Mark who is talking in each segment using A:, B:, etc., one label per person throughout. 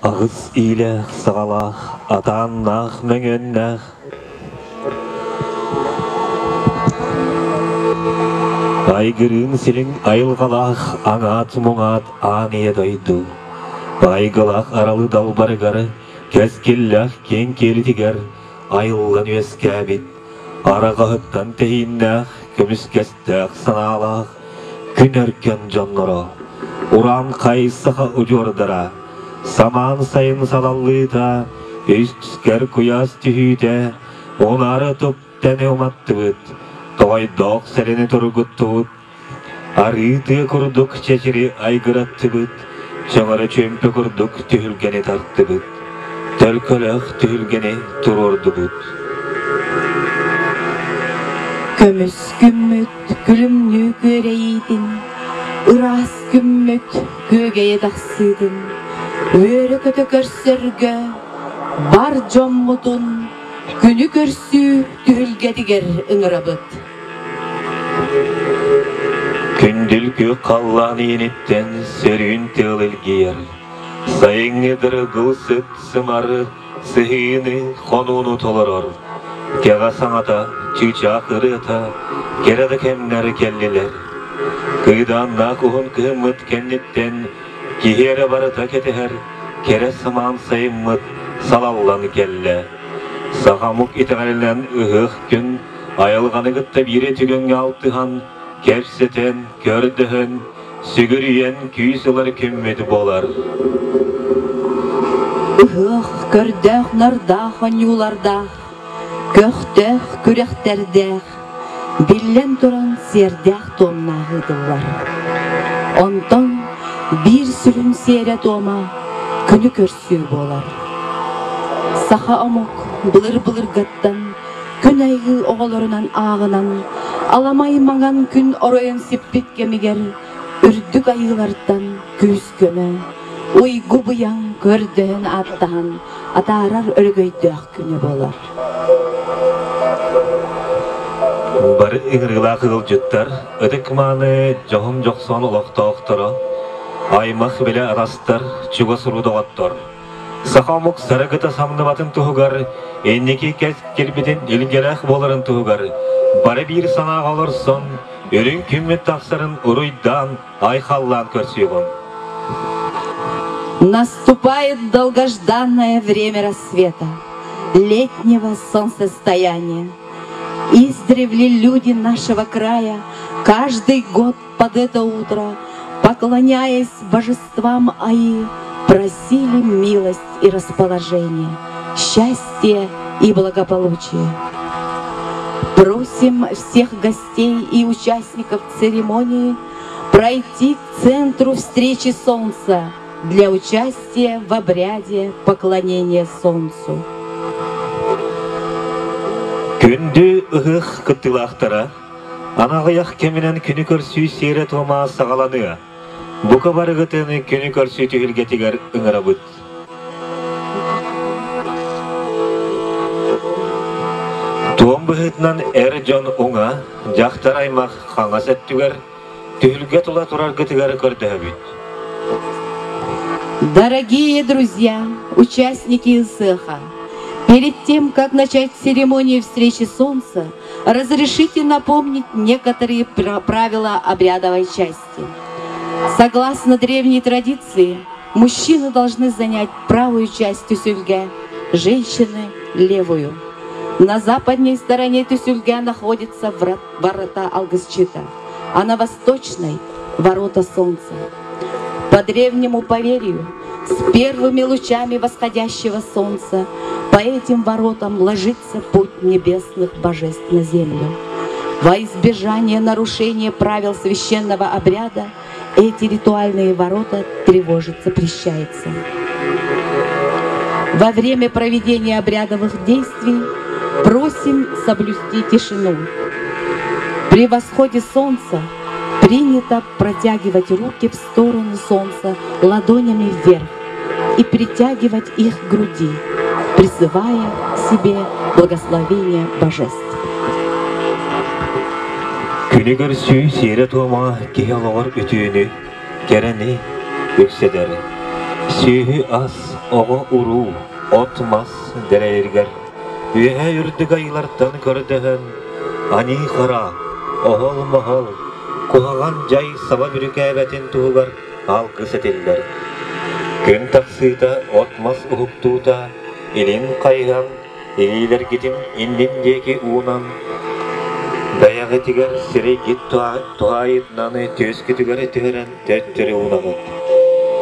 A: Аҕыс иилээх-саҕалаах, атааннаах-мөҥүөннээх Айгырыын сирин айылҕалаах аҥаат-муҥаат аан ийэ дойду, айгылаах аралы далбарыгар, кэскиллээх киэҥ киэлитигэр айыллан үөскээбит, араҕаһыттан тэһииннээх, көмүскэстээх санаалаах күн өркөн дьонноро, урааҥхай саха удьуордара, самаан сайын салаллыыта, үскэр куйаас түһүүтэ, унаары туптаны уматтыбыт, тоҕойдоох сэрэни тургуттубут, арыы тыа курдук чэчири айгыраттыбыт, чөҥөрө чүөмпэ курдук түһүлгэни тартыбыт, төлкөлөөх түһүлгэни туруордубут.
B: Көмүс күммүт күлүмнүү күөрэйиитин, ыраас күммүт күөгэйэ тахсыытын, үөрэ-көтө көрсөргө бар дьоммутун күнү көрсүү түһүлгэтигэр ыҥырабыт.
A: Күндүл күөх халлаан ииниттэн сөрүүн тыал илгийэр, сайыҥҥы дыргыл сыт сымары сыһыыны хонууну толорор, кэҕэ саҥата, чыычаах ырыата кэрэ да кэмнэр кэллилэр. Кыыдааннаах уһун кыһыммыт кэнниттэн киһи эрэ барыта кэтэһэр кэрэ самаан сайыммыт салаллан кэллэ. Саха омук итэҕэлинэн ыһыах күн айылҕаны кытта биирэ түгэҥҥэ алтыһан, кэпсэтэн, көрдөһөн, сүгүрүйэн күүс ылар күммүт буолар.
B: Ыһыах көрдөөх-нардаах оонньуулардаах, көхтөөх күрэхтэрдээх, биллэн туран сиэрдээх туомнаах ыытыллар. Онтон биир сүрүн сиэрэ-туома күнү көрсүү буолар. Саха омук былыр-былыргаттан күн айыы оҕолорунан ааҕынан, аламай маҥан күн оройун сиппит кэмигэр үрдүк айыылартан күүс-көмө, уйгу-быйаҥ көрдөһөн ааттаһан атаарар өрөгөйдөөх күнэ буолар.
A: Бары ыҥырыылаах ыалдьыттар, ытык-мааны дьоһун-дьохсоон олохтоохторо, аймах-билэ атастар, чугас уруу доҕоттор, Саха омук сарыгыта самныбатын туһугар, инники кэскилбитин илгэлээх буоларын туһугар бары биир санааҕа олорсон, үрүҥ күммүт тахсарын уруйдаан, айхаллаан көрсүөҕүҥ.
B: Наступает долгожданное время рассвета, летнего солнцестояния. Издревле люди нашего края каждый год под это утро, поклоняясь божествам Аи, просили милость и расположение, счастье и благополучие. Просим всех гостей и участников церемонии пройти к центру встречи солнца для участия в обряде поклонения солнцу.
A: Күндү ыһыах кыттыылаахтара, Аҕыйах кэминэн күнү көрсүү сиэрэ-туома саҕаланыа. Бука барыгытын күнү көрсүү түһүлгэтигэр ыҥырабыт. Туом быһыытынан эр дьон уҥа, дьахтар аймах хаҥас өттүгэр түһүлгэ тула тураргытыгар көрдөһөбүт.
B: Дорогие друзья, участники ИСЭХа, перед тем, как начать церемонию встречи Солнца, разрешите напомнить некоторые правила обрядовой части. Согласно древней традиции, мужчины должны занять правую часть тюсюльга, женщины – левую. На западной стороне тюсюльга находится ворота Алгысчита, а на восточной – ворота солнца. По древнему поверью, с первыми лучами восходящего солнца по этим воротам ложится путь небесных божеств на землю. Во избежание нарушения правил священного обряда эти ритуальные ворота тревожить запрещается. Во время проведения обрядовых действий просим соблюсти тишину. При восходе солнца принято протягивать руки в сторону солнца ладонями вверх и притягивать их к груди, призывая к себе благословение божеств.
A: Күнү көрсүү сиэрэ-туома киһи олоҕор үтүөнү, кэрэни үксэтэр. Сүөһү ас, Оҕо-уруу, от-мас дэлэйэригэр үөһээ үрдүк айыылартан көрдөһөн, аньыы-хара, оһол-моһол, куһаҕан дьай саба бүрүкээбэтин туһугар алгыс этиллэр. Күн тахсыыта от-мас уһуктуута илин хайыһан Илиилэргитин иннин диэки уунан, бэйэҕитигэр сирэйгит туһаайытынан түөскүтүгэр түһэрэн төттөрү уунаҕыт.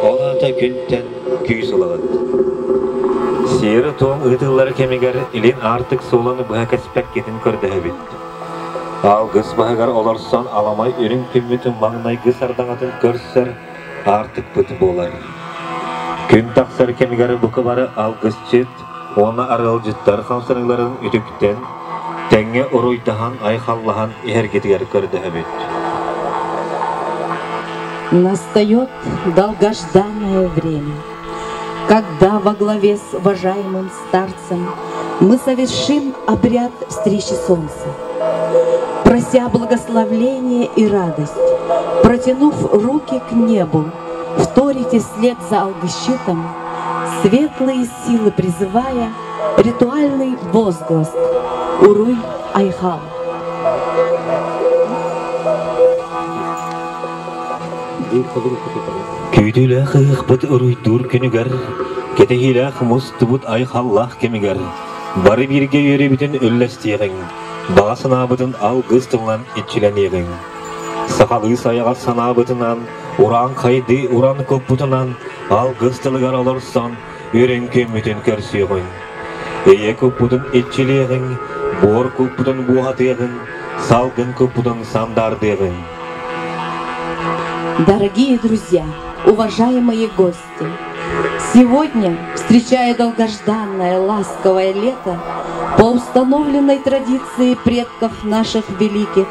A: Ол аата күнтэн күүс ылаҕыт. Сиэр-туом ыытыллар кэмигэр илин аартык суолун быһа кэспэккитин көрдөһөбүт. Алгыс баһыгар олорсон аламай үрүҥ күммүт маҥнайгы сардаҥатын көрсөр аартыкпыт буолар. Күн тахсар кэмигэр бука бары алгысчыт уонна арыалдьыттар хамсаныыларын үтүктэн, тэҥҥэ уруйдаһан, айхаллаһан иһэргитигэр көрдөһөбүт.
B: Настает долгожданное время, когда во главе с уважаемым старцем мы совершим обряд встречи солнца, прося благословления и радость, протянув руки к небу, вторите вслед за алгысчитом, светлые силы призывая, ритуальный возглас «Уруй Айхал».
A: Күүтүүлээх ыһыахпыт уруйдуур күнүгэр, кэтэһиилээх мустубут айхаллаах кэмигэр бары бииргэ үөрүүбүтүн үллэстиэҕиҥ, баҕа санаабытын алгыс тылынан иччилэниэҕиҥ. Сахалыы сайаҕас санаабытынан, урааҥхайдыы уран куппутунан алгыс тылыгар олорсон үрүҥ күммүтүн көрсүөҕүҥ. Ийэ куппутун иччилиэҕиҥ, буор куппутун буоһатыаҕыҥ, салгын куппутун сандаардыаҕыҥ.
B: Дорогие друзья, уважаемые гости, сегодня, встречая долгожданное ласковое лето, по установленной традиции предков наших великих,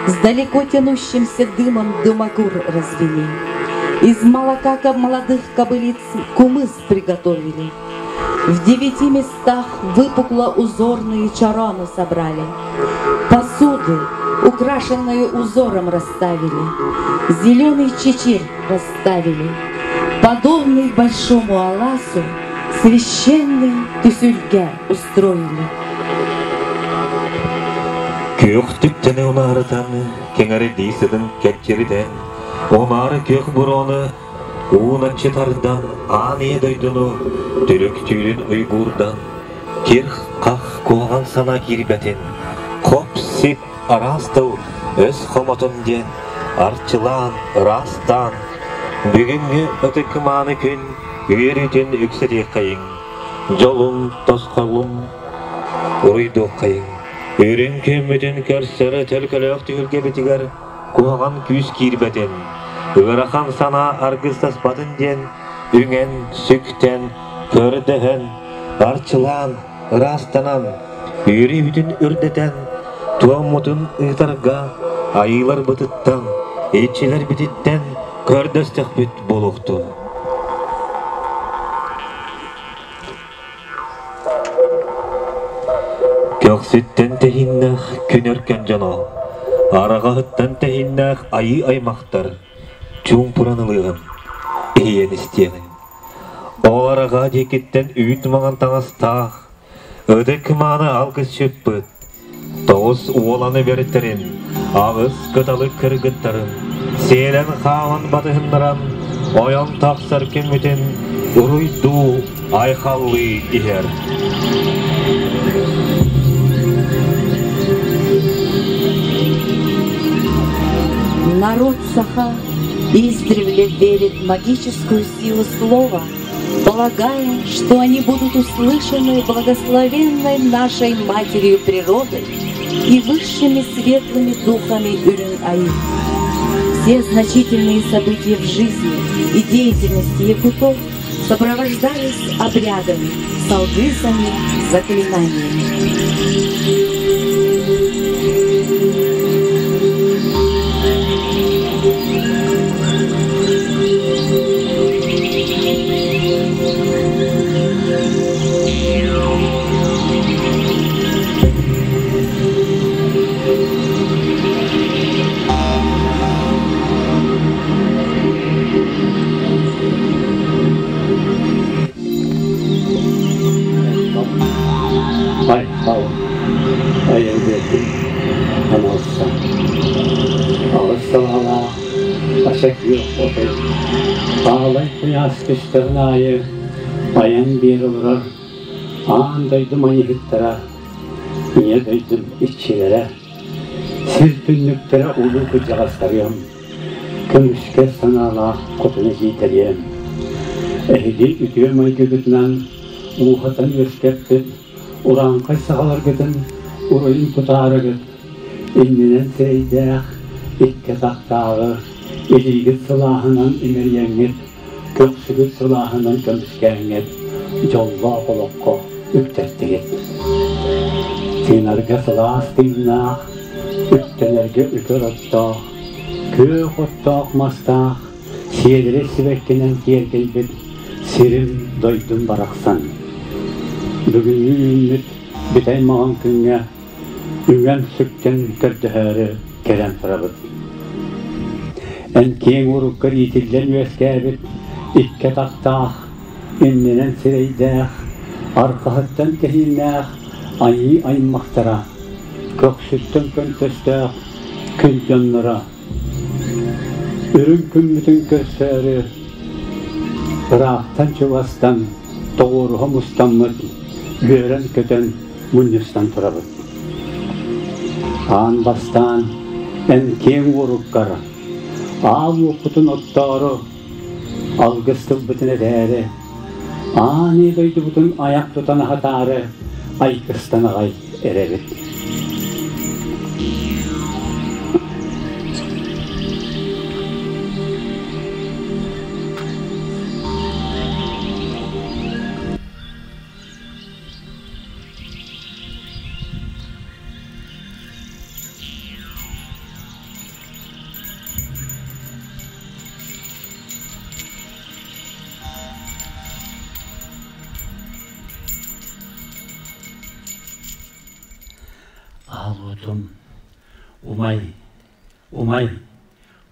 B: с далеко тянущимся дымом дымокур развели. Из молока молодых кобылиц кумыс приготовили. В девяти местах выпукло узорные чароны собрали. Посуды, украшенные узором, расставили. Зеленый чечирь расставили. Подобный большому аласу священный түһүлгэ устроили.
A: Күөх түптэни унаарытан, кэҥэрдии сытын кэччиритэн, Омаары күөх буруону ууначчы тардан, аан ийэ дойдуну түрүк түүрүн уйгуурдан, кир-хах куһаҕан санаа киирбэтин, хоп-сип араас тыл өс хомотун диэн арчылаан, ыраастаан, бүгүҥҥү ытык мааны күн үөрүүтүн үксэтиэххэйиҥ, дьолун, тосхолун уруйдуоххайыҥ. Үрүҥ күммүтүн көрсөр төлкөлөөх түһүлгэбитигэр куһаҕан күүс киирбэтин, ыарахан санаа аргыстаспатын диэн үҥэн, сүктэн, көрдөһөн, арчылаан, ыраастанан, үөрүүбүтүн үрдэтэн, туоммутун ыытарга айыыларбытыттан, иччилэрбититтэн көрдөстөхпүт буолуохтун. Көхсүттэн тэһииннээх күн өркөн дьоно, араҕаһыттан тэһииннээх айыы аймахтар чуумпуран ылыаҕын, иһийэн истиэҕин. Ол араҕа диэкиттэн үүт маҥан таҥастаах, ытык мааны алгысчыппыт, тоҕус уоланы бэртэрин, аҕыс кыталык кыргыттарын сиэлэн хаалан батыһыннаран, ойон тахсар күммүтүн уруйдуу, айхаллыы иһэр.
B: Народ Саха издревле верит в магическую силу слова, полагая, что они будут услышаны благословенной нашей Матерью Природой и высшими светлыми духами Үрүҥ Айыы. Все значительные события в жизни и деятельности якутов сопровождались обрядами, с алгысами, заклинаниями.
C: күөх оту, Аалай куйаас түстэҕин аайы айан биэрэ олорор аан дойду майыһыттара, ийэ дойдум иччилэрэ, сир түннүктэрэ улуу кырдьаҕастарыам, көмүскэл санаалаах хотун эдьиийдэриэм. Эһиги үтүө майгыгытынан ууһатан үөскэппит урааҥхай сахаларгытын уруйун тутаарыгыт, иннинэн сирэйдээх, икки атахтааҕы, илиигит сылааһынан имэрийэҥҥит, көхсүгүт сылааһынан көмүскээҥҥит, дьоллоох олоххо үктэртигит. Тыынарга сылаас тыыннаах, үктэнэргэ үтэр оттоох, күөх оттоох мастаах, сиэдэрэй сибэккинэн киэргэйбит сирим дойдум барахсан. Бүгүҥҥү үүммүт бүтэй маҕан күҥҥэ үҥэн-сүктэн көрдөһөөрү кэлэн турабыт. Эн киэҥ уруккар иитиллэн үөскээбит икки атахтаах, иннинэн сирэйдээх, арҕаһыттан тэһииннээх айыы аймахтара, көхсүттэн көнтөстөөх күн дьонноро Үрүҥ күммүтүн көрсөөрү ыраахтан-чугастан тоҕуоруһа мустаммыт, үөрэн-көтөн мунньустан турабыт. Аан бастаан эн киэҥ уоруккар аал уоппутун оттоору, алгыс тылбытын этээри, аан ийэ дойдубутун айах тутан аһатаары айгыстан аҕай эрэбит. Аалуутум умай, умай,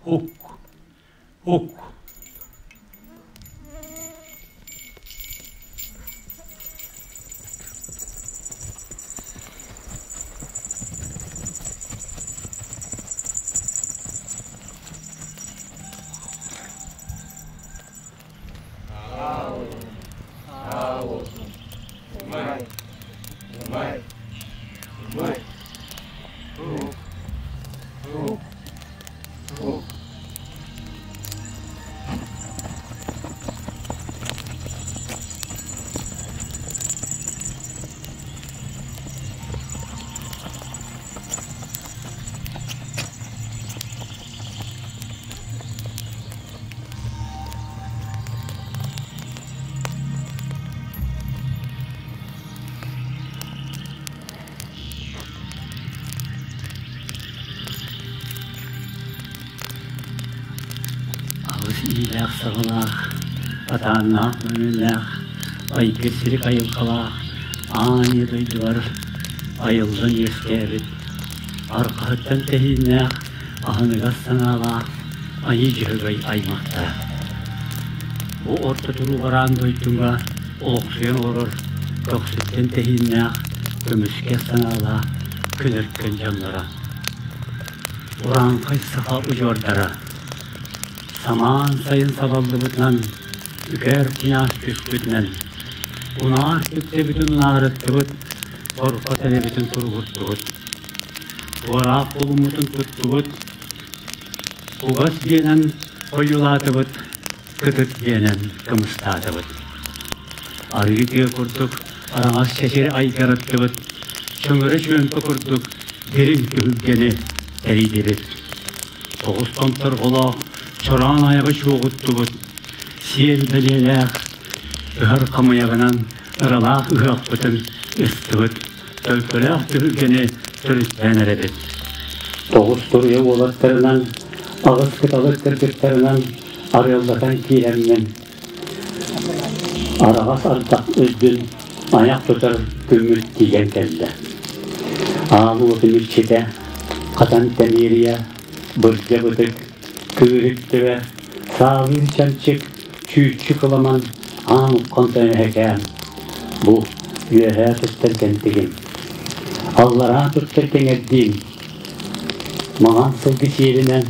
C: ук, ук. Аҕыс иилээх-саҕалаах, атааннаах мөҥүөннээх, айгыр сирик айылҕалаах аан ийэ дойдулар айыллан үөскээбит, арҕаһыттан тэһииннээх аһыныгас санаалаах Айыы Дьөһөгөй аймахтара. Бу орто туруу бараан дойдуга олохсуйан олорор көхсүттэн тэһииннээх, көмүскэл санаалаах күн өркөн дьонноро. Урааҥхай саха удьуордара. Самаан сайын сабаллыбытынан, үкээр куйаас түспүтүнэн, унаар түктэбитин унаарыттыбыт, торҕо тэлэбитин туругуртубут. Туораах булуммутун туттубут, кугас диэнэн ойуулаатыбыт, кытыт диэнэн кымыстаатыбыт. Арыы тыа курдук араҥас чэчир айдарыттыбыт, чөҥөрө чүөмпэ курдук дириҥ түһүлгэни тэрийдибит. Тоҕус томторҕолоох чороон айаҕы чуоҕуттубут, сиэл бэлиэлээх ыһар хамыйаҕынан ыралаах ыһыахпытын ыстыбыт. Төлкөлөөх түһүлгэни төрүттээн эрэбит. Тоҕус туруйа уолаттарынан, аҕыс кыталык кыргыттарынан арыаллатан киирэммин, араҕас ардах үрдүн айах тутар күммүт тиийэн кэллэ. Аал уотун иччитэ, хатан тэмиэрийэ, бырдьа бытык, кыырык төбө, саалыыр чанчык, чүүччү кыламан аан уххан төнөһөкөөн бу үөһээ туттар кэнтигим аллараа туттар кэҥэрдиим маҥан сылгы сиэринэн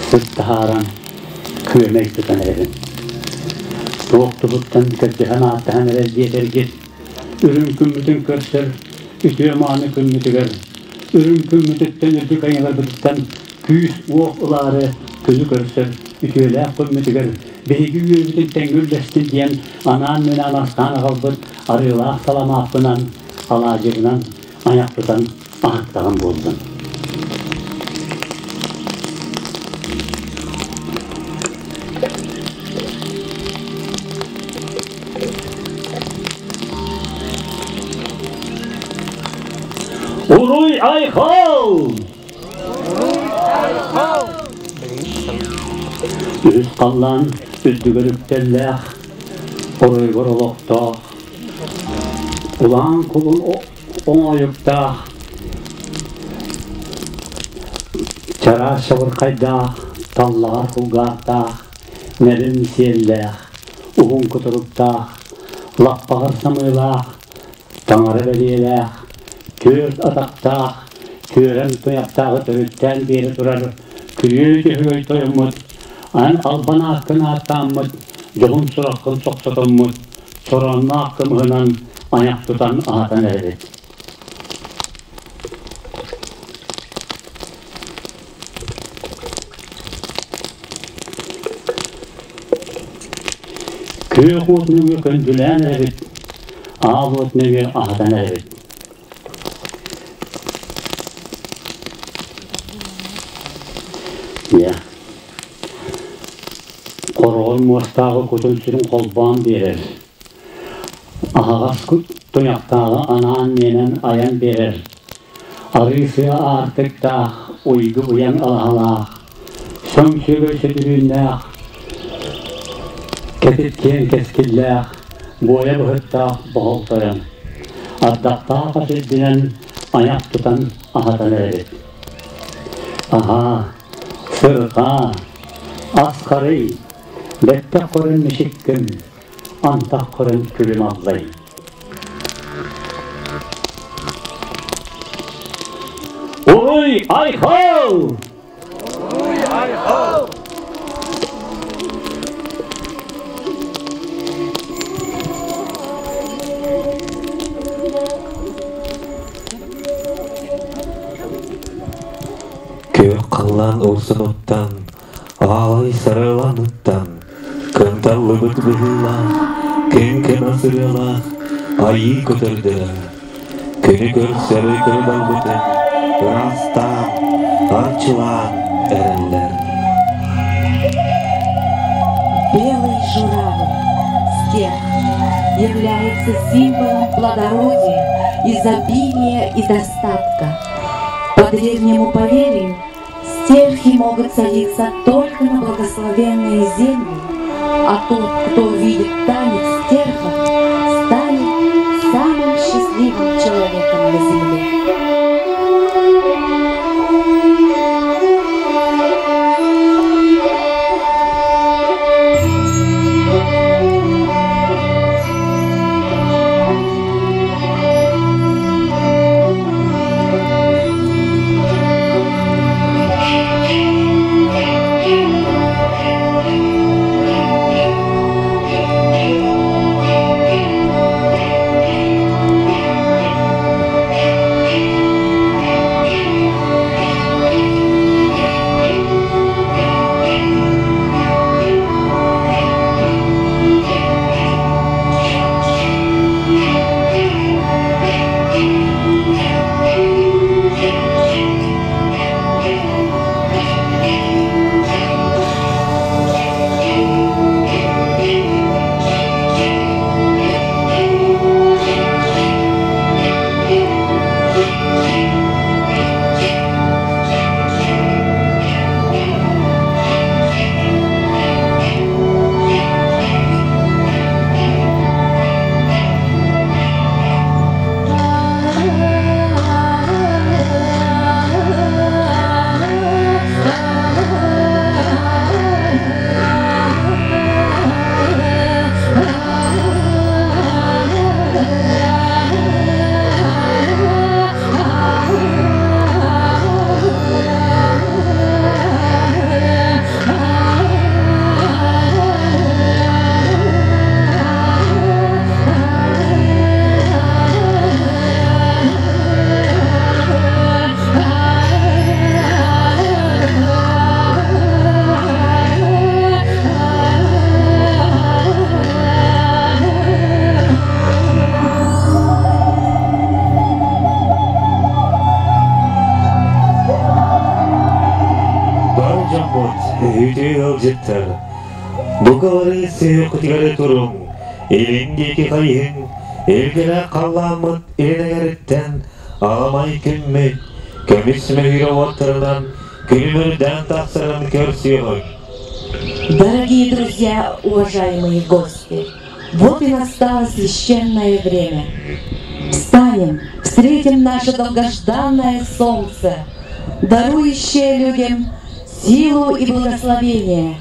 C: сыт таһааран күөмэй тутан эрэбин. Туох туһуттан көрдөһөн-ааттаһан эрэр диэтэргит, үрүҥ күммүтүн көрсөр үтүө мааны күммүтүгэр, үрүҥ күммүтүттэн үрдүк айыларбытыттан күүс-уох ылаары күнү көрсөр үтүөлээх күммүтүгэр биһиги үөрбүтүн тэҥҥэ үллэстин диэн анаан-минээн астаан аҕалбыт арыылаах саламааппынан, алаадьыбынан айах тутан аһаттаҕым буоллун. Уруй айхал! Үһүс халлаан үрдүгэр үктэллээх, оройугар олохтоох, улаан кулун оҥоойуктаах, чараас чабырхайдаах, таллаҕар кулгаахтаах, нэрин сиэллээх, уһун кутуруктаах, лаппаҕар самыылаах, таҥара бэлиэлээх, түөрт атахтаах, түөрэм туйахтааҕы төрүттээн биэрэ турар күрүө дьөһөгөй тойоммут, аны албан ааккын ааттааммыт, дьоһун сураххын сохсотоммут, чороонноох кымыһынан айах тутан аһатан эрэбит. Күөх уот нөҥүө көндүлээн эрэбит, аал уот нөҥүө аһатан эрэбит. Дьэ, хороҕор муостааҕы кутун-сүрүн холбоон биэрэр, аһаҕас туйахтааҕы анаан-миэнэн айан биэрэр, арыы-сыа аартыктаах, уйгу-быйаҥ алаһалаах, сөҥ-сүөгэй сүтүрүүннээх, кэтит киэҥ кэскиллээх, буойа быһыттаах боһолтойон, ардахтаах ас үрдүнэн айах тутан аһатан эрэбит. Аһаа, сырҕаа, ас харый, бэттэх көрөн мичиккин, антах көрөн күлүм аллай. Уруй айхал!
A: Уруй айхал! Күөх халлаан урсунуттан, аалай сарыаланыттан, кынталлыбыт быһыылаах, кэҥкэмэ сырыалаах айыы көтөрдөрө, күнү көрсөрү көрүдалбытын ыраастаан, арчылаан эрэллэр.
B: Белый журавль, стерх, является символом плодородия, изобилия и достатка. По древнему поверью, стерхи могут садиться только на благословенные земли, а тот, кто увидит танец стерхов, станет самым счастливым человеком на земле.
A: ыалдьыттар, бука бары сүһүөххүтүгэр туруҥ, илин диэки хайыһыҥ, илгэлээх халлааммыт илин эҥэриттэн аламай күммүт, көмүс мөһүүрэ уоттарынан күлүмүрдээн тахсарын көрсүөҕүҥ.
B: Дорогие друзья, уважаемые гости, вот и настало священное время. Встанем, встретим наше долгожданное солнце, дарующее людям силу и благословение.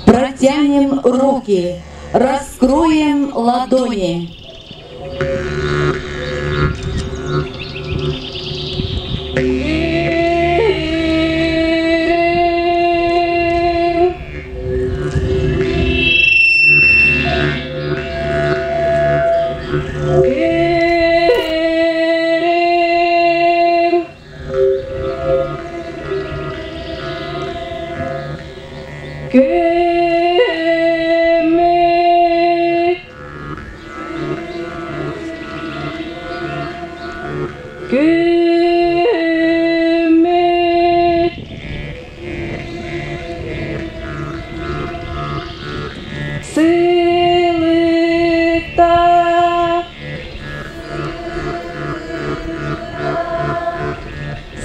B: Протянем руки, раскроем ладони.
D: Күммүт Күммүт Сылыкта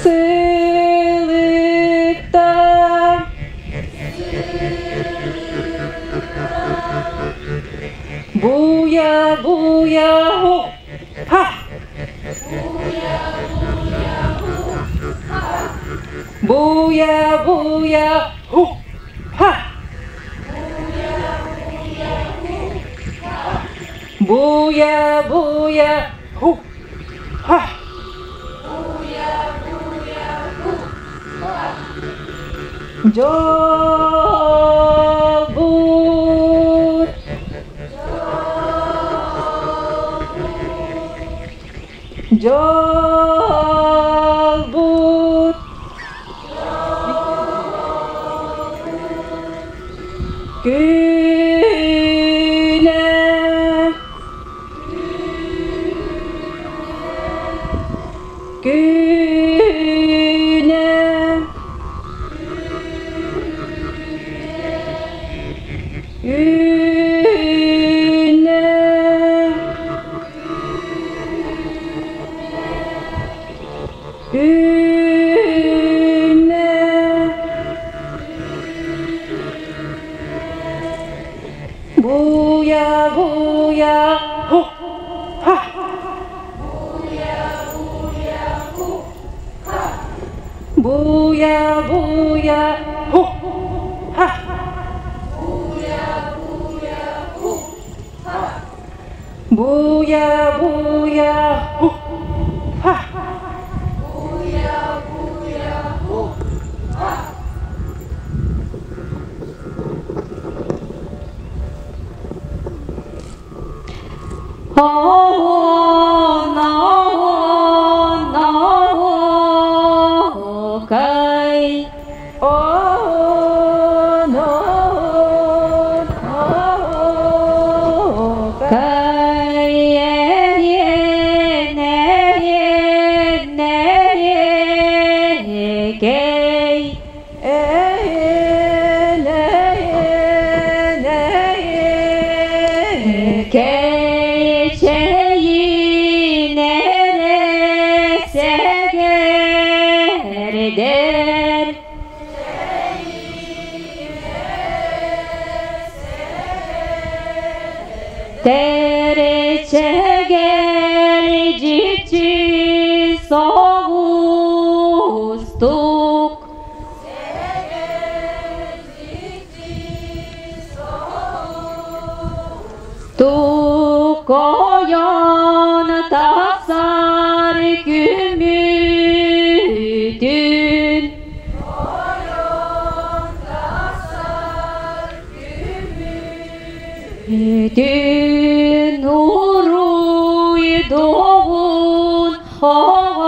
D: Сылыкта Буя, буя, ху, ха! Буя, буя, ху, ха! Буя, буя, ху, ха! Дьолбут Дьолбут Күнэ Күнэ Үүнэ Үүнэ Буя, буя, ху, ха. Буя, буя, ху, ха. Буя, буя, ху, ха.
B: Кай Кай Кэчэйинэрэ Тэрэчэгэр соҕустук Тукойон тахсар күммүтүн Түн уруйдугун оҕолор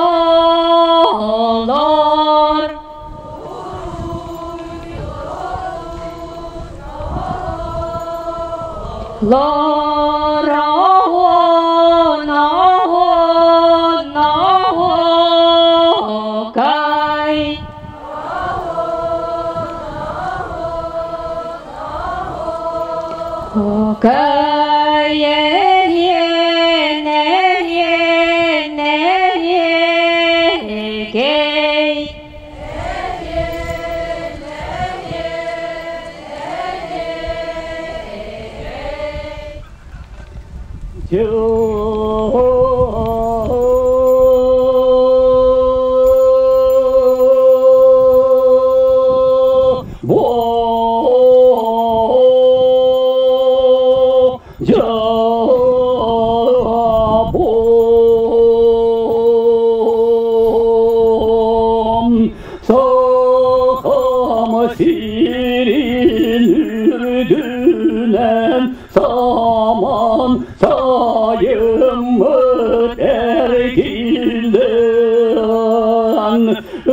B: Лороонооноокай.
C: Сахам сирин үрдүнэн саман сайыммыт эргиллэн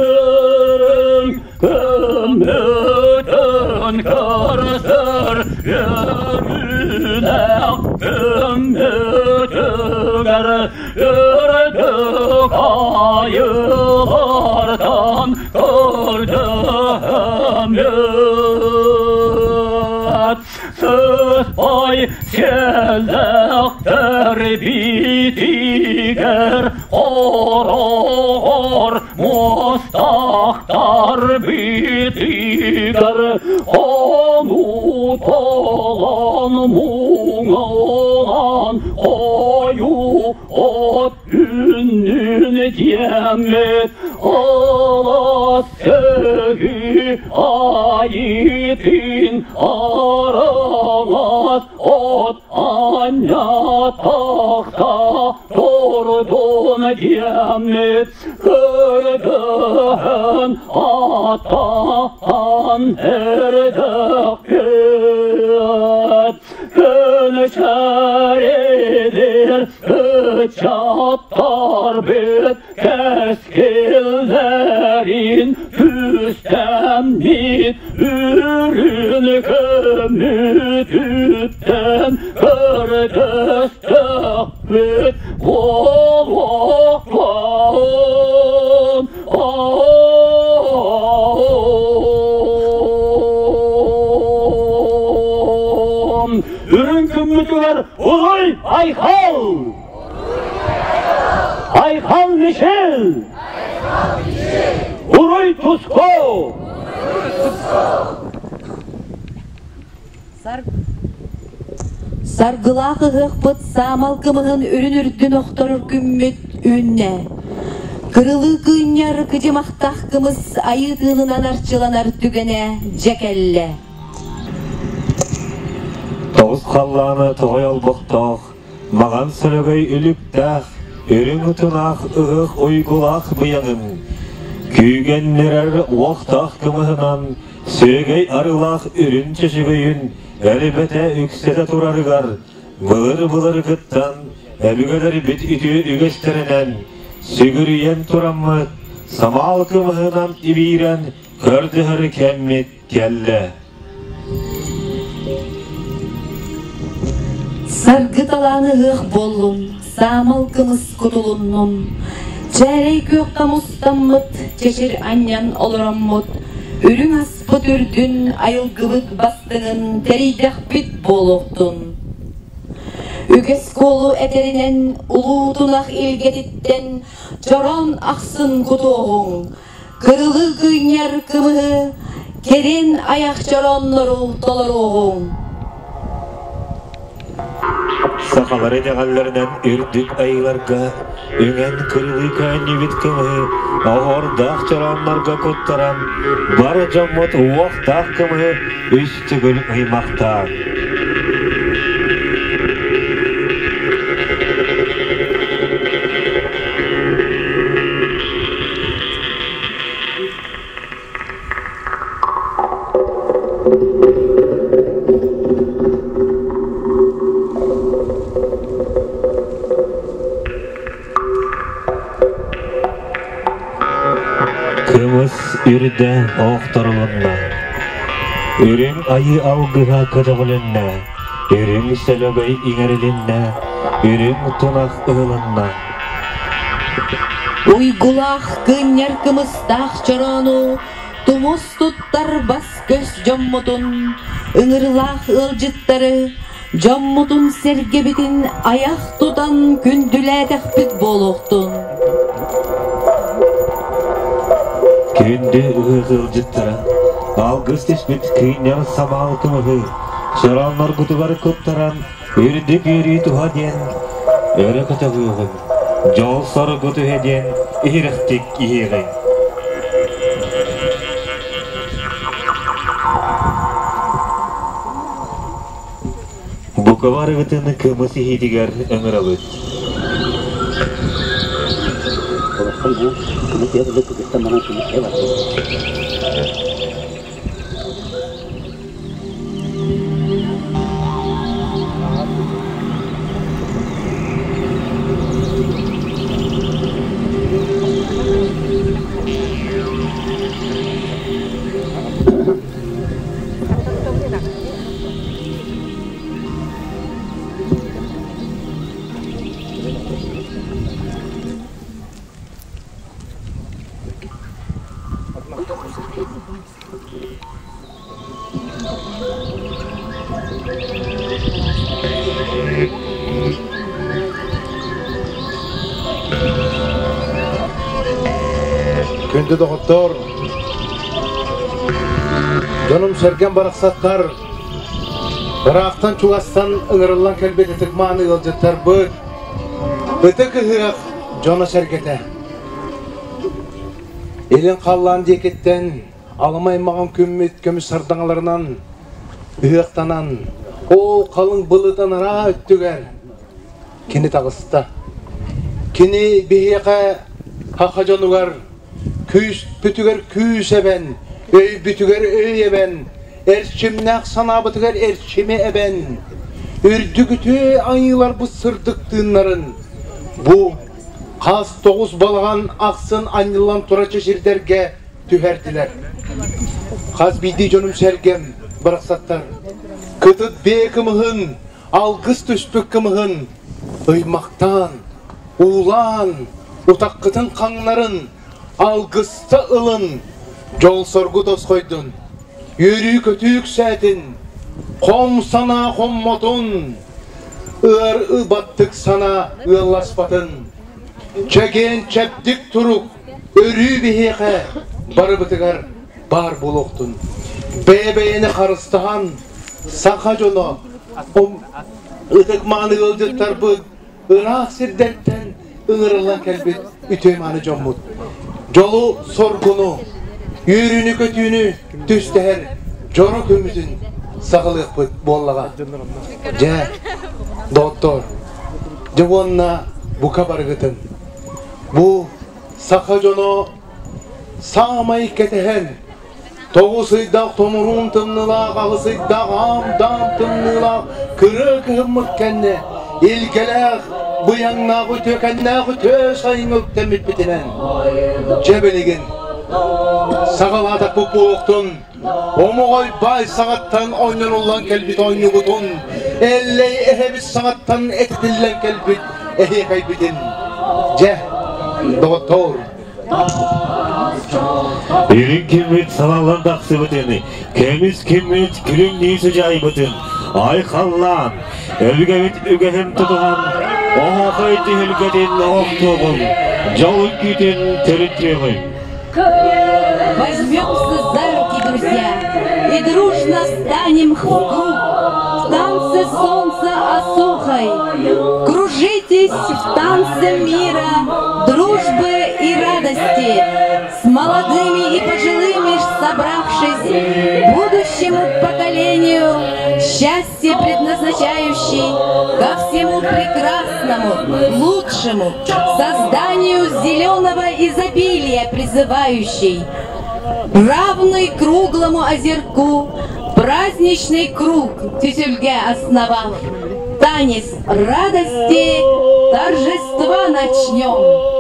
C: өрүҥ көмөтөн көрсөр өрүнэх көмөтүгэр үрдүк айылартан көрдөммүт сыспай сиэллэхтэр битигэр хороҕор муостахтар битигэр хонуу толон муҥалаан хойуу от үннүн диэммит алас сөгү айытын араҥас от анньа тахта турдун диэммит көрдөһөн атаан эрдэхпит Көнүчэридир ыччаттар бүт кэскиллэрин түстэммит үрүн көмүтүттэн көрдөстөхпүт буолуохтун. Үрүҥ күммүтүгэр уруй айхал! Айхал Мишел! Уруй туску!
B: Саргылаах ыһыахпыт саамал кымыһын үрүн үрдүн охторор күммүт үүннэ. Кырылыы кыынньар кыдьымахтаах кымыс айыы тыынынан арчыланар түгэнэ дьэ кэллэ.
A: Тоҕус халлааны тоҕой олбохтоох, маҕан сөрөгөй үлүктээх, үрүҥ утунаах ыһыах уйгулаах быйаҥын, күүгэннэрэр уохтаах кымыһынан сүөгэй арыылаах үрүҥ чөчөгөйүн элбэтэ үксэтэ турарыгар былыр-былыргыттан өбүгэлэрбит үтүө үгэстэринэн сүгүрүйэн тураммыт самаал кымыһынан ибиирэн көрдөһөр кэммит кэллэ.
B: Саргы талаан ыһыах буоллун, саамал кымыс кутулуннун, чээрэй күөххэ мустаммыт, чэчир анньан олороммут, үрүҥ аспыт үрдүн, айылгыбыт бастыҥын тэрийдэхпит буолуохтун. Үгэс куолу этэринэн улуу тунах илгэтиттэн чороон ахсын кутуоҕуҥ, кырылыы кыынньар кымыһы, кэрин айах чорооннору толоруоҕуҥ.
A: Сахалар итэҕэллэринэн үрдүк айыыларга үҥэн кырылыы көөнньүбүт кымыһы оһуордаах чорооннорго куттаран бары дьоммут уохтаах кымыһы үс төгүл ыймахтаан. Кымыс үрдэ охторулунна, үрүҥ айыы алгыһа көтөҕүлүннэ, үрүҥ сөлөгөй иҥэрилиннэ, үрүҥ тунах ыһылынна.
B: Уйгулаах кыынньар кымыстаах чороону тумус туттар бас-көс дьоммутун, Ыҥырылаах ыалдьыттары, дьоммутун-сэргэбитин айах тутан күндүлээтэхпит буолуохтун.
A: Күндү ыһыах ыалдьыттара, алгыс түспүт кыынньар самаал кымыһы чороонноргутугар куттаран үрдүк үөрүү туһа диэн өрө көтөҕүөҕүҥ, дьол-соргу түһэ диэн иһирэхтик иһиэҕиҥ. Бука барыгытын кымыс иһиитигэр ыҥырабыт.
E: Күндү доҕоттор, дьонум-сэргэм барахсаттар, ыраахтан чугастан ыҥырыллан кэлбит ытык-мааны ыалдьыттарбыт, ытык ыһыах дьоно-сэргэтэ. Илин халлаан диэкиттэн аламай маҕан күммүт көмүс сардаҥаларынан ыһыахтанан, ол халыҥ былытан араа өттүгэр кини таҕыста. Кини биһиэхэ саха дьонугар күүспүтүгэр күүс эбэн, өйбүтүгэр өй эбэн, эрчимнээх санаабытыгар эрчими эбэн, үрдүк үтүө айыыларбыт сырдык тыыннарын бу хас тоҕус балаҕан ахсын анньыллан тураччы сирдэргэ түһэрдилэр. Хас биирдии дьонум-сэргэм барахсаттар кытыт бэйэ кымыһын, алгыс түспүт кымыһын ыймахтаан, уулаан, утаххытын хаҥнарын, алгыста ылын, дьол-соргу тосхойдун, үөрүү-көтүү үксээтин, хом санаа хоммотун, ыар баттык санаа ыалласпатын, чэгиэн чэбдик турук өрүү биһиэхэ барыбытыгар баар буолуохтун. Бэйэ-бэйэни харыстаһан, саха дьоно, ытык-мааны ыалдьыттарбыт ыраах сирдэртэн ыҥырыллан кэлбит үтүө-мааны дьоммут. Дьолу-соргуну, үөрүүнү-көтүүнү түстэһэр дьоро күммүтүн саҕалыахпыт буоллаҕа. Дьэ, доҕоттоор, дьэ уонна бука барыгытын бу саха дьоно саамай кэтэһэн тоҕус ыйдаах томуруун тымныылаах, аҕыс ыйдаах аам-даам тымныылаах кырыы кыһыммыт кэннэ илгэлээх, быйаҥнаах үтүөкэннээх үтүө сайыҥҥа үктэммиппитинэн дьэ билигин саҕалаатахпыт буолуохтун Омоҕой баай саҕаттан оонньонуллан кэлбит оонньугутун, Эллэй эһэбит саҕаттан этитиллэн кэлбит эһиэхэйбитин. Дьэ, доҕоттоор,
A: Үрүҥ күммүт салаллан тахсыбытын, көмүс күммүт күлүмнүү сыдьаайбытын айхаллаан, өбүгэбит үгэһин тутуһан, оһоохой түһүлгэтин оһохтуоҕун, дьол үҥкүүтүн төрүттүөҕүҥ.
B: Возьмемся за руки, друзья, и дружно станем в круг. В танце солнца осохой. Кружитесь в танце мира, дружбы и радости. С молодыми и пожилыми собравшись, будущему поколению счастье предназначающий ко всему прекрасному, лучшему, созданию зеленого изобилия призывающий, равный круглому озерку, праздничный круг Тюсюльге основав, танец радости, торжества начнем.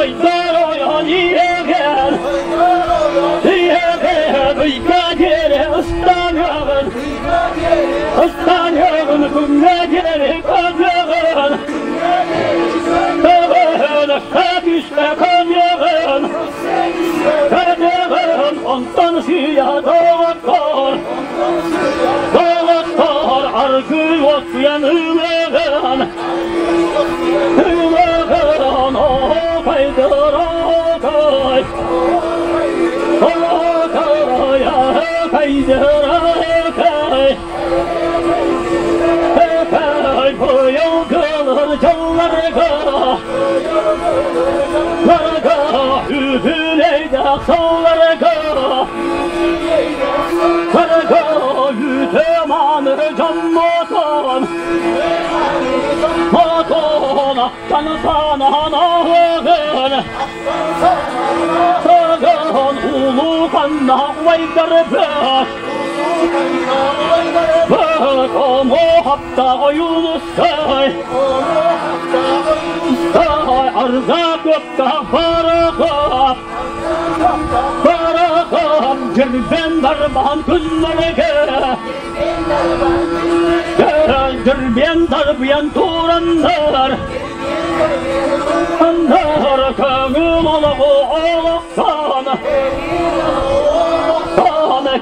F: Ойдор ойон иһэгэр, иһэгэр ыйга диэри ыстаныаҕын, ыстаныаҕын күҥҥэ диэри көмүөҕүн, көмүөҕүн өссө күүскэ көмүөҕүн, көмүөҕүн онтон сыыйа доҕоттор, доҕоттор аргыый уоскуйан ылыаҕын, ылыаҕын оокайдыр оокай, оокай аакайдыр аакай, Экай быйылгылар дьылларга, ларга үбүлэйдээх сылларга, ларга үтө-мааны дьоммотон, мотон ахтан санаан ааҕын, саган улууканнаах убайдарбыт, Омо хаптаах ойуунускай, арга көптаах барахап, барахап дьирбэн дарбаан күннэргэ, дьирбэн дарбыйан тураннар, аннар көҥүл олоҕу олохтон,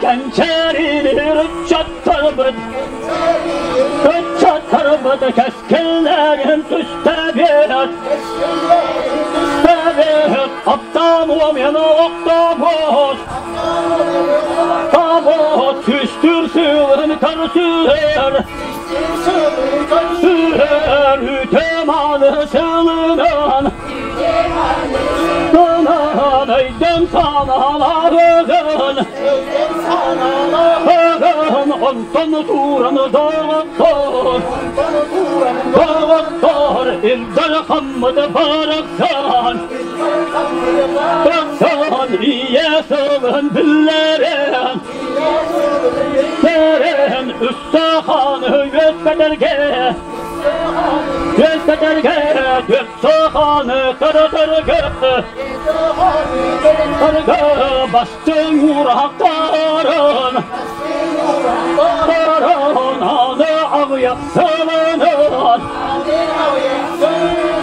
F: кэнчээрилир ыччаттарбыт, ыччаттарбыт кэскиллэрин түстэбит, түстэбит, аптан уомен олохтобут, табот түстүр сыылын көрсүөр, сүөр үтө-мааны сылынан, Тынан өйдөн санааларыгын, онтон туран доҕоттор, доҕоттор илдьэр хаммыт барахсан, барахсан ийэ сылын биллэрэн, бэрэн үс саханы үөскэтэргэ, үөскэтэргэ түөрт саханы тырытырга, тырга бастыҥ уурахтарын, тарын аны аҕыйах сылынан,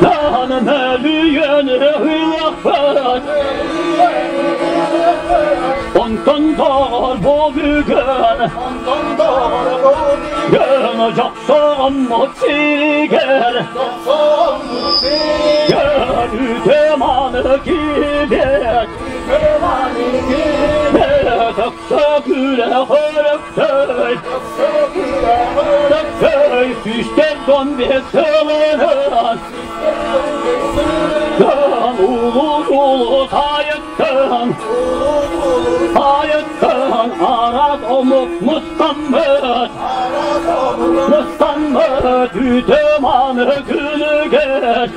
F: дан мөлүйүөн ыһыахпыт, онтон доҕор бу бүгүн, гын дьохсоҕоммут сиригэр, гын үтө-мааны киирбит, Өксөкүлэ хөрөктөй, төктөй сүүстэр дон биэс сылынан, дон улуу-улуу таайыттан, таайыттан араас омук мустаммыт, мустаммыт үтө-мааны күнүгэр,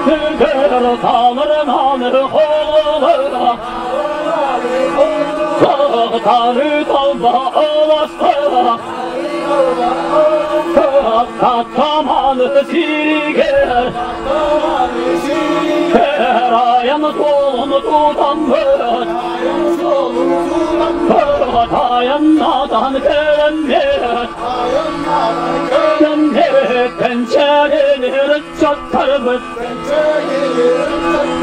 F: күнүгэр таалырманы холула, Тары талба аласта, Татаманы сиригер, Айан суолун тутаммыт, Тайаннадан кэлэммит, Кэнчээрини ыччаттарбыт,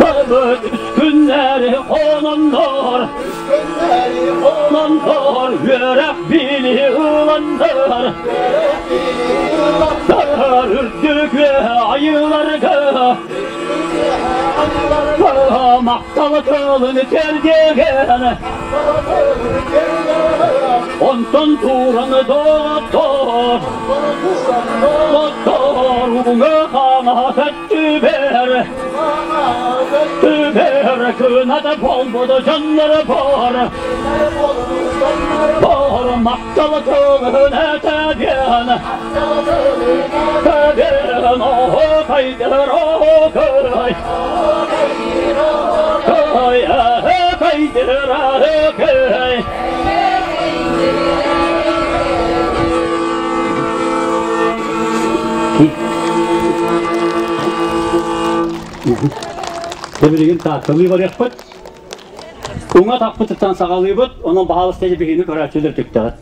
F: Барбыт үс күннэри хононнор, хононнор үөрэх билии ыланнар, үрдүк айыыларга махтал тылын тиэрдиэгэн, онтон туран доҕоттор, доҕоттор уҥа хаҥас өттүбэр, түбэр кынат буолбут дьоннор бар, бар махтал тылын этэбиэн, этэбиэн оокайдыр оокай, кай кайдыр кай.
C: Билигин Таатталыы барыахпыт. Уҥа тахпытыттан саҕалыыбыт, онон баһаалыста биһигини көрөөччүлэр түктэҕит.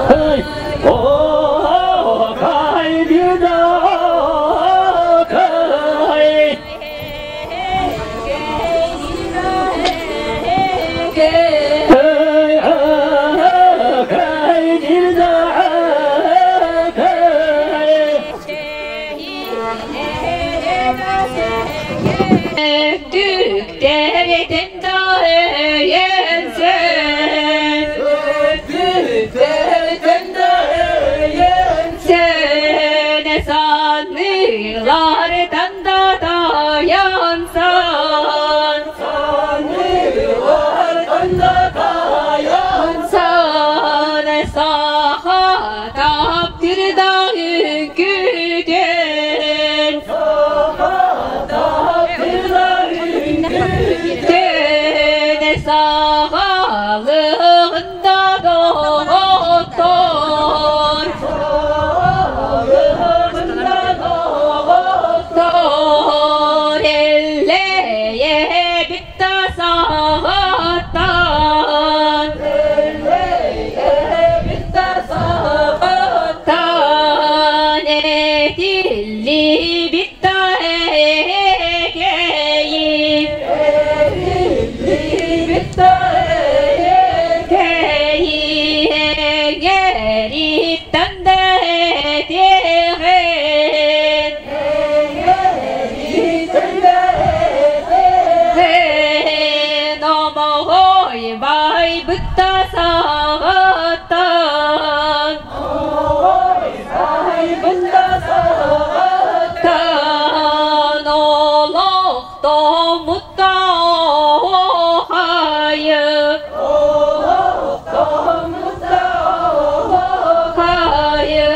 C: Hey! Oh,
D: Түктэритин да өйөнсөн, Түктэритин да өйөнсөн, Саннылартан да таянсан, Саннылартан да таянсан, Саха таптыр да үҥкүтэн, Саха таптыр да үҥкүтэн, Сахалыгында доҕоттор, Сахалыгында доҕоттор, Эллэйэбит да саҕаттан, Эллэйэбит да саҕаттан, Этиллибит да эһэкэйим, Этиллибит да эһэкэйим, Эҥэриттэн да этиэҕин, Эҥэриттэн да этиэҕин, Омоҕой байбыт да саҕаттан, Омоҕой байбыт да саҕаттан, Олохтоммут да оһуохайы, Олохтоммут да оһуохайы,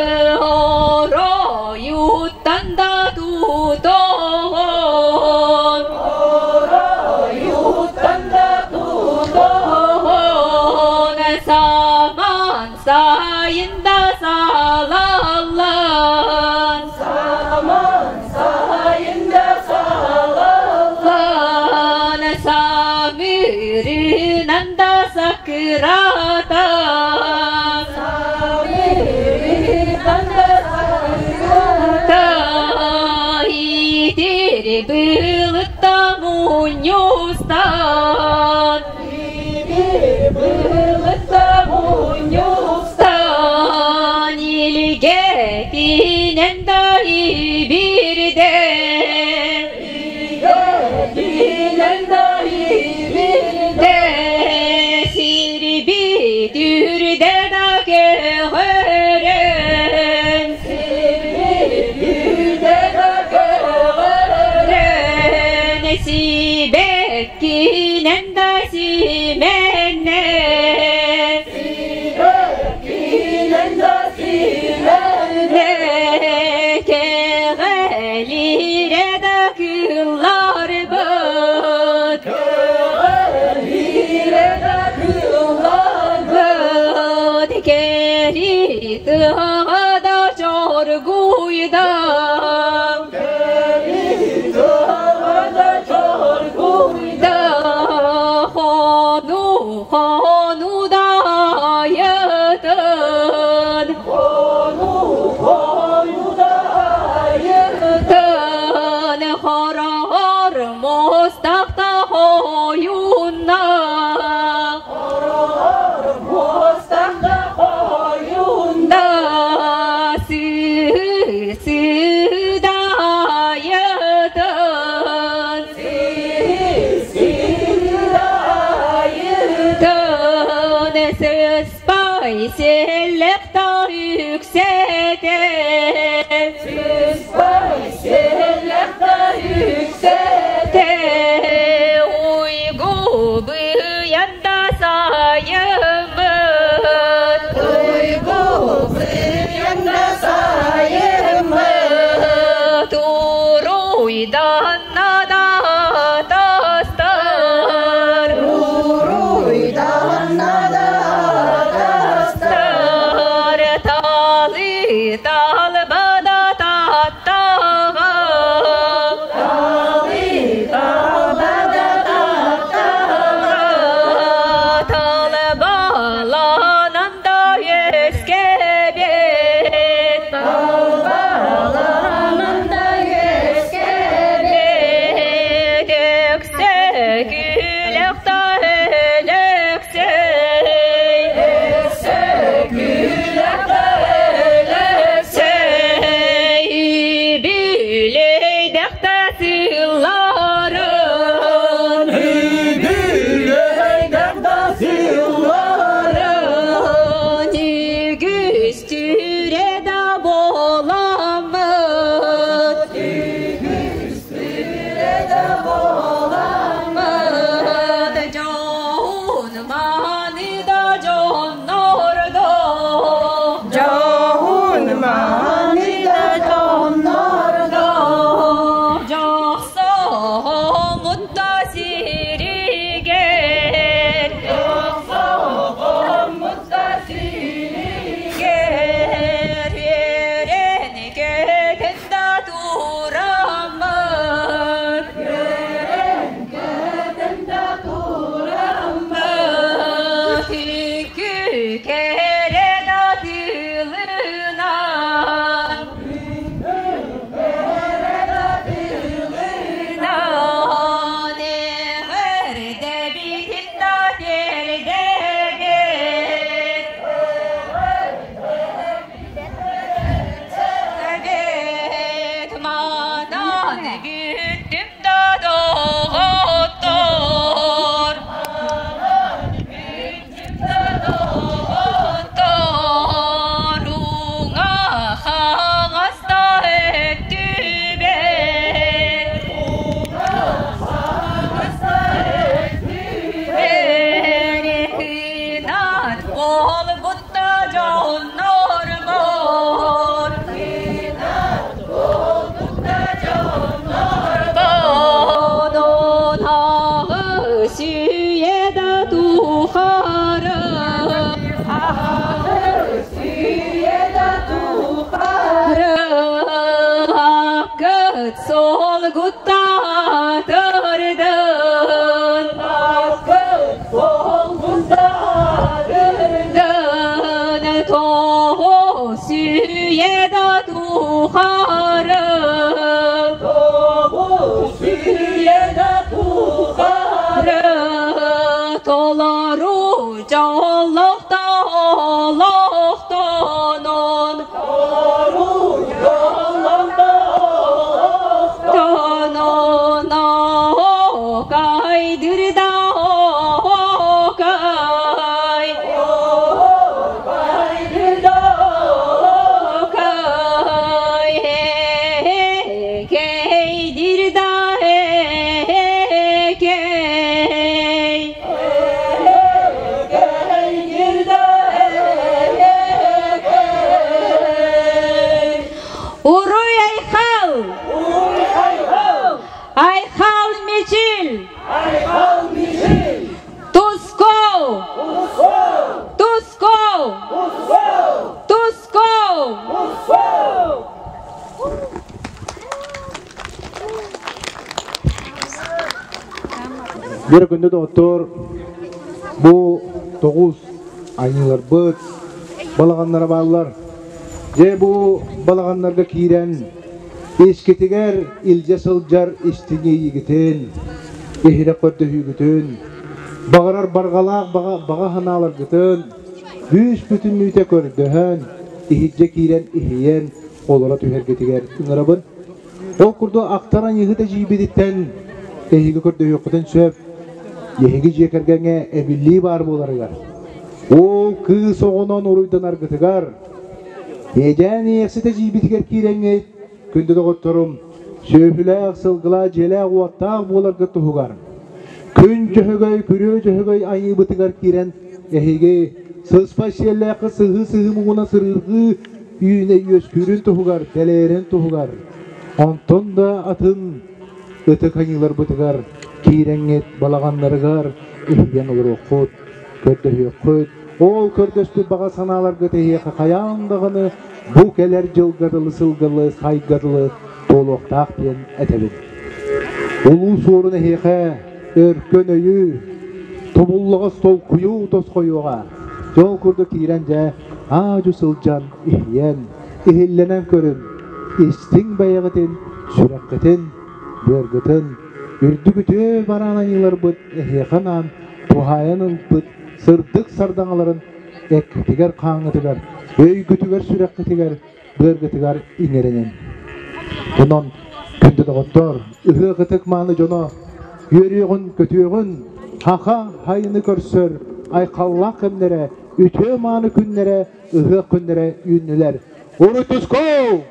D: Оройуттан да тутоҕун, Оройуттан да тутоҕун, Саман сайын да салаллан, Саман сайын да салаллан, Самырынан да сакыратан, Самырынан да сакыратан, Итири былытта мунньустан, Итири былытта мунньустан, Илгэтинэн да ибирдэ, Илгэтинэн да ибирдэ, Сирбит үрдэ да көҕөрөн, Сирбит үрдэ да көҕөрөн, Сибэккинэн да симэннэ, Сибэккинэн да симэннэ, Кэҕэлирэ да кылларбыт, Кэҕэлирэ да кылларбыт, Кэри тыаҕа да чоргуйда, Кэри тыаҕа да чоргуйда, Хону хону да айытын, Хону хону да айытын, Хороор муостахта хойунна, Хороор муостахта хойунна, Сыы да айытын, Сыы да айытын, Сыспай селлекта үксэтэн, Сыспай селлекта үксэтэн, Уйгу быйанда сайыммыт, Уйгу быйанда сайыммыт, Уруйданна да тастар, аатырдын. Аатырдын тоҕус үйэ да тухары. Тоҕус үйэ да тухары. Толору дьоллоохто олохтонон. Уруй Айхал! Айхал Мичил! Тусков! Тусков! Тусков!
E: Биир күндү доҕоттор, бу тоҕус айыыларбыт балаҕаннара бааллар. Дьэ бу балаҕаннарга киирэн искитигэр илдьэ сылдьар истиҥ иэйиигитин, иһирэх көрдөһүүгүтүн, баҕарар барҕалаах баҕа, баҕа санааларгытын бүүс бүтүннүүтэ көрдөһөн, иһирдьэ киирэн иһийэн олоро түһэргитигэр ыҥырабын. Ол курдук ахтар аньыыһыт эдьиийбититтэн эһиги көрдөһүөххүтүн сөп. Эһиги дьиэ кэргэҥҥэ эбиллии баар буоларыгар, уол кыыс оҕонон уруйданаргытыгар, иэдээн иэхсит эдьиийбитигэр киирэҥҥит, күндү доҕотторум, сүөһүлээх, сылгылаах, дьиэлээх-уоттаах буоларгыт туһугар, күн дьөһөгөй, күрүө дьөһөгөй айыыбытыгар киирэн эһиги сыспай сиэллээххэ сыһыы-сыһыы муҥунан сырыыргыы үүнэ үөскүүрүн туһугар, дэлэйэрин туһугар, онтон да атын ытык айыыларбытыгар киирэҥҥит балаҕаннарыгар иһийэн олоруоххут, көрдөһүөххүт. Ол көрдөспүт баҕа санааларгыт эһиэхэ хайаан даҕаны бу кэлэр дьылга дылы сылгылы, сайга дылы туолуохтаах диэн этэбин. Улуу Суорун эһиэхэ өркөн өйү, тобуллаҕас толкуйу тосхойуоҕа. Дьол курдук киирэн дьэ аа-дьу сылдьан иһийэн, иһиллэнэн көрүҥ, истиҥ бэйэҕитин, сүрэххитин, быаргытын, үрдүк үтүө бараан айыыларбыт эһиэхэ анаан туһаайан ылбыт сырдык сардаҥаларын эккитигэр-хааҥҥытыгар, өйгүтүгэр-сүрэххитигэр быаргытыгар иҥэринэн. Онон, күндү доҕоттор, ыһыах ытык мааны дьоно, үөрүөҕүн, көтүөҕүн, хаха хайыны көрсөр айхаллаах кэмнэрэ, үтүө мааны күннэрэ, ыһыах күннэрэ үүннүлэр. Урутускоу!